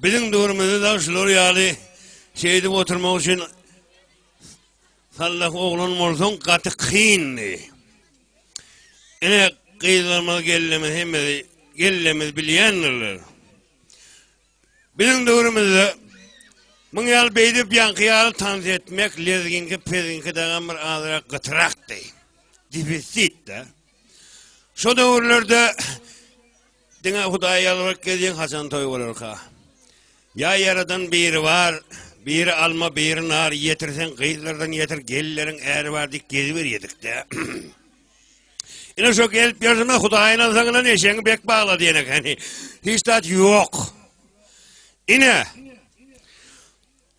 Biziň döwrümizde dagy şular ýaly şeýdip oturmak üçin sallah oglan bolsaň gaty kyndy. Ine gyzlarymyz gelnimiz hemmesi gelnimiz bilýändirler. Biziň döwrümizde muň ýaly beýdip ýaňky ýaly tans etmek lezginki pezginki dagam bir azrak gytyrakdy. Defisitdi. Şo döwürlerde Diňe Hudaýa ýalbaryp gezýäň haçan toý bolarka. Ýa ýaradan biri bar, biri alma, biri nar, ýetirseň gyzlardan ýetir, gelinleriň äri bar diýip geziberýädik-dä. Ine şo gelip ýörşüme Hudaýyň alsaňyna eşegiňi bek bagla diýen ekeni. Hiç zat ýok. Ine,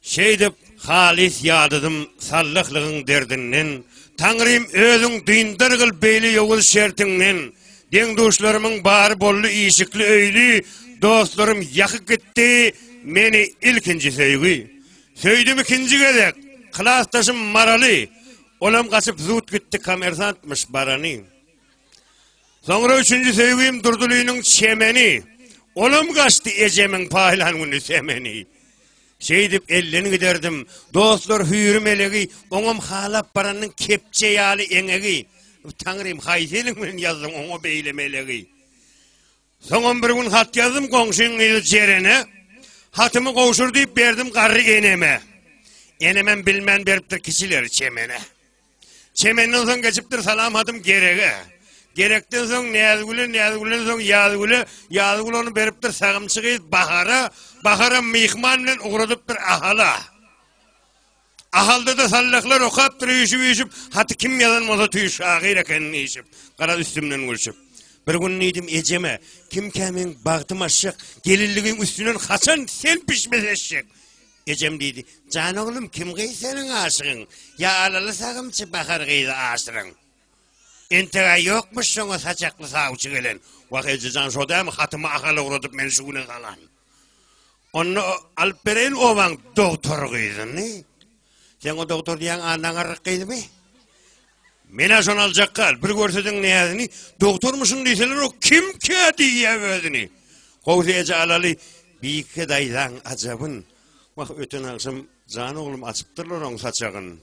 Şeýdip, halys ýadadym sallahlygyň derdinden. Taňrym, özüň dyndargyl beýle ýowuz şertiňden. Deň-duşlarymyň bary boldy işikli-öýli, dostlarym ýakyp gitdi meni ilkinji söýgi. Söýdüm ikinji gezek, klasdaşym Maraly, olam gaçyp zut gitdi kommersantmyş barany. Soňra üçünji söýgim Durdylynyň çemeni, olam gaçdy ejemiň paýlan güni semeni. Şeýdip elden giderdim. Dostlar hüýri melegi, oňam halap baranyň kepje ýaly eňegi. Taňrym, haýsy eliň bilen ýazdyň oňa beýle melegi? Soňam bir gün hat ýazdym goňşyň gyzy Jerene. Hatymy gowşur diýip berdim garry eneme. Enemem bilmän beripdir kiçileri çemene. Çemenden soň geçipdir salam hatym Gerege. Gerekden soň Näzgüle, Näzgülden soň Ýazgüle, Ýazgül ony beripdir sagymçy gyz Bahara, Baharam myhman bilen ugradypdyr Ahala. Ahalda-da sallahlar okapdyr üýşüp-üýşüp, haty kim ýazan bolsa tüý şahyr eken diýşip, garaz üstümden gülşüp. Bir gün diýdim ejeme, kimkä meň bagtym açjak, gelinligiň üstünden haçan sen pişmez eşek? Ejem diýdi, Jan oglum, kim gyz seniň aşygyň? Ýa alaly sagymçy Bahar gyzy aşyryň. Entek-ä ýokmuş şoňa saçakly sawçy gelen. Wah, eje jan, şo dämi hatymy Ahala ugradyp meni şu güne salan? Onda alyp bereýin obaň dogtor gyzyny. Seň o dogtor diýýäň Annagarryk gyzymy? Men-ä şony aljak gal, bir görsediň näzini, dogtormyşyn diýseler o kimkä diýýä özüni. Gowsy eje alaly Bike daýzaň ajabyn. Wah, öten agşam jan oglum açypdyrlar oň saçagyn.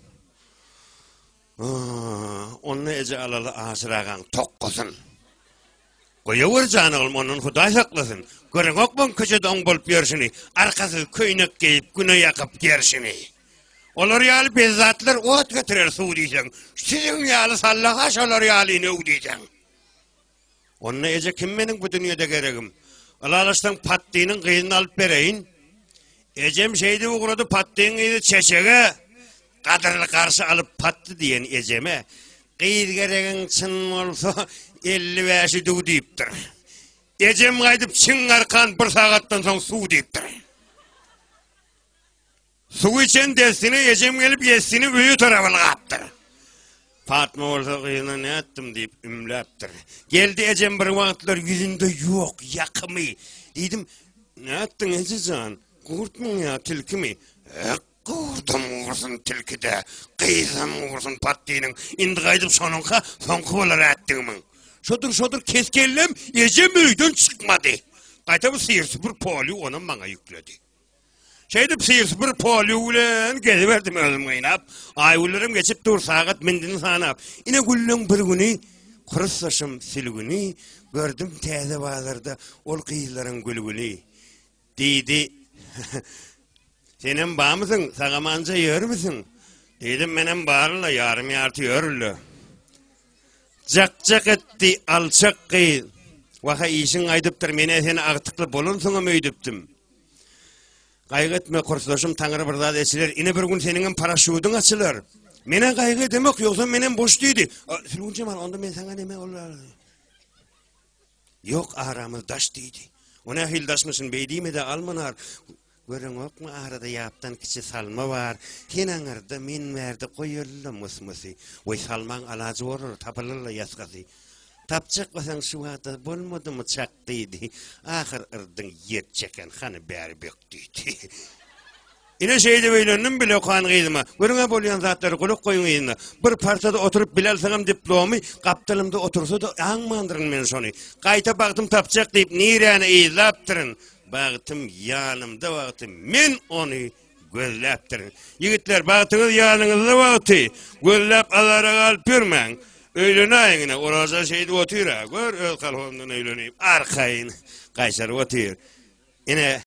Onda eje alaly Aşyr agaň tokgasyn. Goýawer jan oglum ondan Hudaý saklasyn. Göreňokmy oň köçede oň bolup ýörşüni, arkasyz köýnek geýip güne ýakyp gerşini. Olar ýaly bezzatlar ot getirer suw diýseň, siziň ýaly sallaha şolar ýaly nöw diýseň. Onda eje kim meniň bu dünýede geregim? Ylalaşsaň Patdynyň gyzyny alyp bereýin. Ejem şeýdip ugrady Patdyň gyzy Çeçege. Gadyrly garşy alyp Patdy diýen ejeme, Gyz geregiň çyn bolsa, 50 bäşi düw diýipdir. Ejem gaýdyp çiň arkan bir sagatdan soň suw diýipdir. Suw içen dessine ejem gelip ýessini öýe tarap ylgapdyr. Patma bolsa gyzyna nätdim diýip ümläpdir. Geldi ejem bir wagtlar ýüzünde ýok ýakymy. Diýdim, nätdiň eje jan, gurtmyň ýa tilkimi? Ek, gurdum gursun tilki-de, gyzam gursun Patdynyň. Indi gaýdyp şonuňka soňky bolar ätdigimiň. Şodur, şodur kes kellem ejem öýden çykmady. Gaýta bu syr süpür polýu onam maňa ýükledi. Şeýdip syr-süpür polýu bilen geziberdim özüm gynap. Aý-günlerem geçip dur, sagat mindini sanap. Ine günleň bir güni kursdaşym Sülgüni gördüm täze bazarda ol gyzlaryň gülgüni. Diýdi, Senem barmysyň, sag-amanja ýörmüsiň? Diýdim, menem baryn-la, ýarym-ýarty ýörün-le. Jak-jak etdi, alçak gyz. Wah-a işiň gaýdypdyr, men-ä seni agtykly bolansyňam öýdüpdim. Gaýgy etme, kursdaşym, Taňry bir zat eçiler. Ine bir gün seniňem paraşýudyň açylar. Men-ä gaýgy edemok, ýogsam menem boş diýdi. Sülgün Jemal, onda men saňa neme ol Ýok, aramyz daş diýdi. O nähili daşmyşyn, beý diýme-de almanar. Göreňokmy, arada ýapdan kiçi salma bar. Sen aňyrda, men bärde goýaly-la mus-musy. Weý, salmaň alajy bolar, tapylar-la ýasgasy. Tapjak bolsaň şu wagta bolmadymy çak diýdi. Ahyr yrdyň ýer çeken hany bäri bök diýdi. Ine şeýdip öýlendim bile okan gyzyma. Görüň-ä bolýan zatlary gulak goýuň yzyna. Bir partada oturyp bile alsagam diplomy, gapdalymda otursa-da aňmandyryn men şony. Gaýta bagtym tapjak diýip niräni yzlapdyryn. Bagtym ýanymda wagty men ony gözläpdirin. Ýigitler, bagtyňyz ýanyňyzda wagty gözläp azara galyp ýörmäň. Öýlenäýiň ine, Oraza şeýdip otyr-a, gör öz kolhozyndan öýlenip, arkaýyn gaýşaryp otyr. Ine.